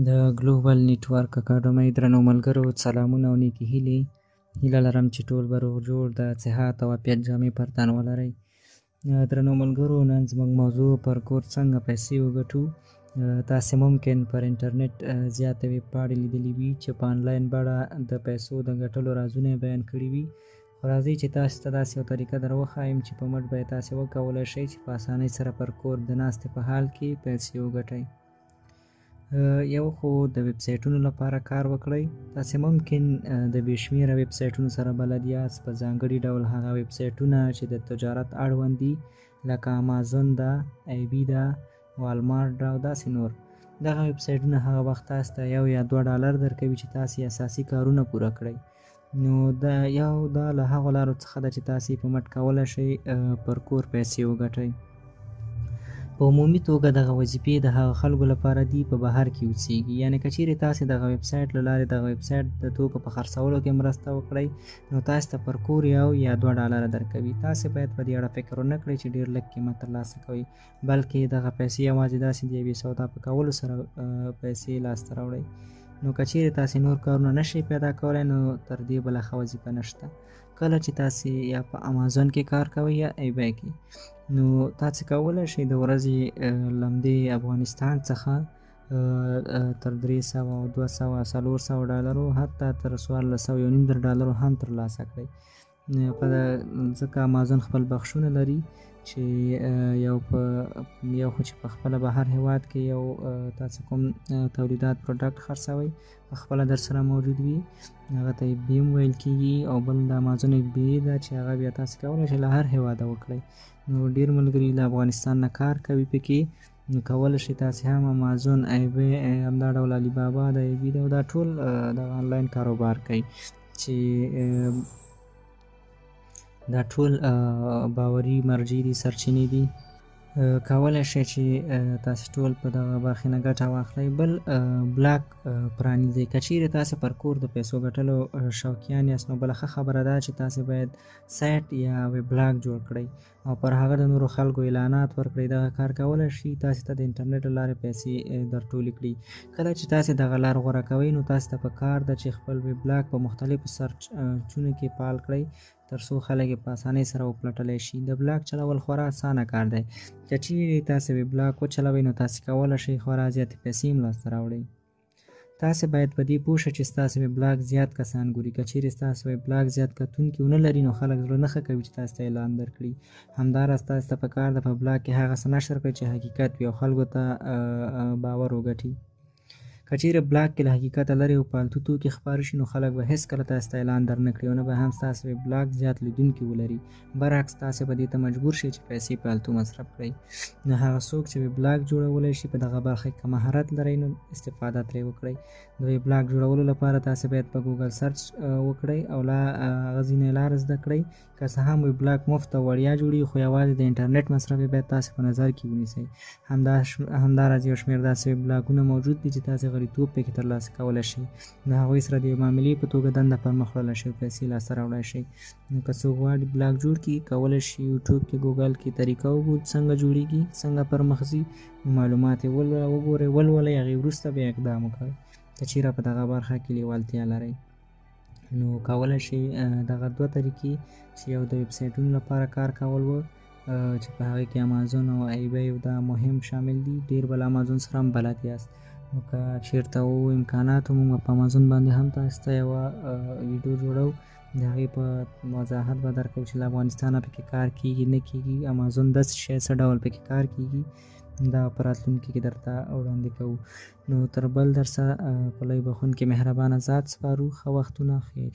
د ګلوبل نیټورک اکاډمۍ درنو ملګرو، سلامونه او نیکې هیلې. هیله لرم چې ټول به روغ جوړ، د صحت او عافیت جامې پر تن ولرئ. درنو ملګرو، نن زموږ موضوع پر کور څنګه پیسې وګټو. تاسې ممکن پر انټرنیټ زیاتې ویبپاڼې لیدلې وي چې په انلاین بڼه د پیسو د ګټلو رازونه یې بیان کړي وي، خو راځئ چې تاسې ته داسې یو طریقه در وښایم چې په مټ به یې تاسې وکولی شئ چې په اسانۍ سره پر کور د ناستې په حال کې پیسې وګټئ. یو خو د ویب سایټونو لپاره کار وکړئ. تاسې ممکن د بې شمېره ویب سایټونو سره بلد یاست، په ځانګړي ډول هغه ویب سایټونه چې د تجارت اړوند دي، لکه امازون ده، ای بي ده، والمارټ ده او داسې نور. دغه ویب سایټونه هغه وخت تاسې ته 1 یا 2 ډالر درکوي چې تاسې اساسي کارونه پوره کړئ. نو دا یو دا له هغو لارو څخه ده چې تاسې په مټ کولی شئ پر کور پیسې وګټئ. په عمومي توګه دغه وظیفې د هغه خلکو لپاره دي په بهر کې اوسیږي، یعنې که چیرې تاسې دغه ویب سایټ له لارې دغه ویب سایټ د توکو په خرڅولو کې مرسته وکړئ، نو تاسې ته پر کور 1 یا 2 ډالره درکوي. تاسې باید په دې اړه فکر ونه کړئ چې ډېر لږ قیمت ترلاسه کوئ، بلکې دغه پیسې یوازې داسې د یوې سودا په کولو سره پیسې لاسته راوړئ. نو که چیرې تاسې نور کارونه نشئ پیدا کولی، نو تر دې بله ښه وظیفه نشته. کله چې تاسې یا په امازون کې کار کوئ یا ای بی کې، نو تاسې کولی شئ د ورځې لمدې افغانستان څخه تر 300، 200، 400 ډالرو، حتی تر 1400، 1500 ډالرو هم ترلاسه کړئ. په ځکه امازون خپل بخشونه لري چې یو په یو خو چې په خپله بهر هیواد کې یو تاسو کوم تولیدات، product خرڅوئ، په خپله در سره موجود وي، هغه ته بیم ویل کیږي، او بل د امازون بی ده چې هغه بیا تاسو کولی شئ له هر هیواده وکړئ. نو ډیر ملګري له افغانستان نه کار کوي پکې، نو کولی شئ تاسې هم امازون، ای بی، همدا ډول علي بابا د ای بی ده، او دا ټول دغه انلاین کاروبار کوي چې دا ټول باوري مرجع دي، سرچینې دي. کولی شئ چې تاسې ټول په دغه برخې نه ګټه واخلئ. بل بلاګ پرانیزئ. که چیرې تاسې پر کور د پیسو ګټلو شوقیان یاست، نو بله ښه خبره ده چې تاسې باید سایټ یا ویبلاګ جوړ کړئ او پر هغه د نورو خلکو اعلانات ورکړئ. دغه کار کولی شي تاسې ته د انټرنیټ له لارې پیسې درټولې کړي. کله چې تاسې دغه لار غوره کوئ، نو تاسې ته په کار ده چې خپل ویبلاګ په مختلفو سرچونو کې فعال کړئ تر څو خلک یې په اسانۍ سره وپلټلی شي. د بلاګ چلول خورا اسانه کار دی. که چیرې تاسې ویبلاګ وچلوئ، نو تاسې کولی شئ خورا زیاتې پیسې هم لاسته راوړئ. تاسې باید په دې پوه شئ چې ستاسې ویبلاګ زیات کسان ګوري. که چیرې ستاسې ویبلاګ زیات کتونکي ونه لري، نو خلک زړه نه ښه کوي چې تاسې ته اعلان درکړي. همداراز تاسې ته په کار ده په بلاګ کې هغه څه نشر کړئ چې حقیقت وي او خلکو ته باور وګټي. که چیرې بلاګ کې له حقیقته لرې او پالتو توکي خپاره شي، نو خلک به هیڅکله تاسې ته اعلان در نه کړي او نه به هم ستاسې ویبلاګ زیات لیدونکي ولري. برعکس تاسې به دې ته مجبور شئ چې پیسې پالتو مصرف کړئ. نو هغه څوک چې ویبلاګ جوړولی شي، په دغه برخه کې که مهارت لرئ، نو استفاده ترې وکړئ. د ویبلاګ جوړولو لپاره تاسې باید په ګوګل search وکړئ او لا هغه ځینې لارې زده کړئ. که څه هم ویبلاګ مفت او وړیا جوړیږي، خو یوازې د انټرنیټ مصرف یې باید تاسې په نظر کې ونیسئ. همداراز یو شمېر داسې ویبلاګونه موجود دي چې تاسې غړیتوب پکې ترلاسه کولی شئ، د هغوی سره د یوې معاملې په توګه دنده پر مخ وړلی شئ او پیسې لاسته راوړی شئ. نو که څوک غواړي بلاګ جوړ کړي، کولی شي یوټیوب کې، ګوګل کې طریقه وګوري څنګه جوړیږي، څنګه پر مخ ځي. نو معلومات یې وګورئ، ولولئ، هغې وروسته بیا اقدام وکړئ. که چیرې په دغه برخه کې لیوالتیا لرئ، نو کولی شئ دغه دوه طریقې چې یو د ویب سایټونو لپاره کار کول و چې په هغې کې امازون او ای بی دا مهم شامل دي. ډېر به له امازون سره هم بلد یاست، نو که چیرته و امکاناتو، موږ په امازون باندې هم تاسو ته یوه ویډیو جوړو، د هغې په وضاحت به درکوو چې له افغانستانه پکې کار کیږي، نه کیږي، امازون داسې شی څه ډول پکې کار کیږي، دا په راتلونکي کې درته وړاندې کوو. نو تر بل درسه په لوی بخښونکي مهربانه ذات سپارو. ښه وختونه، خیر.